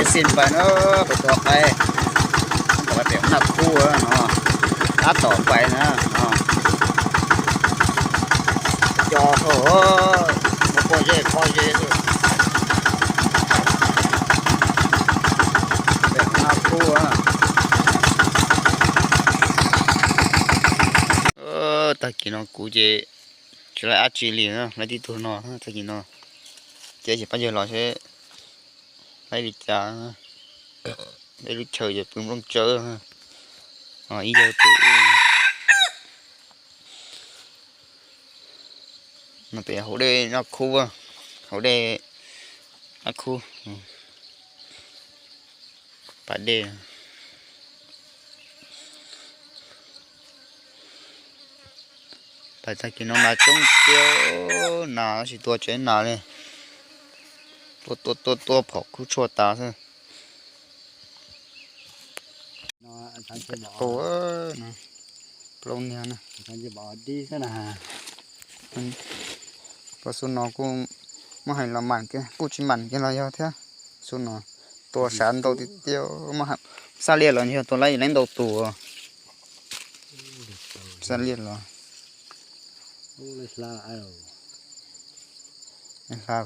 ສິ້ນໄປເນາະ ໄປຕໍ່ໄປ ມັນກໍໄປເປັນໜ້າຄູ່ແລ້ວເນາະ ຕາຕໍ່ໄປນະເນາະ ຈອໂຖ ບໍ່ພໍເຢພໍເຢ ເປັນໜ້າຄູ່ ເອີ ຕາກີ້ນ້ອງກູເຈ ຈະໄດ້ອາຈີລີເນາະ ໄດ້ທີ່ໂຕເນາະ ຕາກີ້ເນາະ ເຈຊິປະເຢີລອເຊ ໄດ້ລິຈາ ໄດ້ລິເຊີຍປຶ້ມລົງເຈີ ອໍ ອີເຢີປຶ້ມ ມັນເປັນເຮົາໄດ້ນອກຄູ ເຮົາໄດ້ນອກຄູ ປາເດ ໄປຕາກິນນ້ຳລາຍຈົ່ງຕຽວ ໜາວຊິຕົວເຈໜາວເລີຍ ຕົວ ຕົວ ຕົວ ຕົວ ເຜາະຄູຊົ່ວຕາເຊີ ໂຕເອີຍນະ ໂປງເນຍນະ ປາຊູນອນກູມາໃຫ້ລະໝັນກິນ ກູຊິໝັນກິນລະຍອດແທ້ ຊູນອນ ຕົວສາມໂຕຕິດຕຽວມາໃຫ້ ຊາລຽດລະນີ້ ຕົວລະຢູ່ໃນໂຕ ຊາລຽດລະ ໂອ້ ລະຊາເອົາ ລະຊາ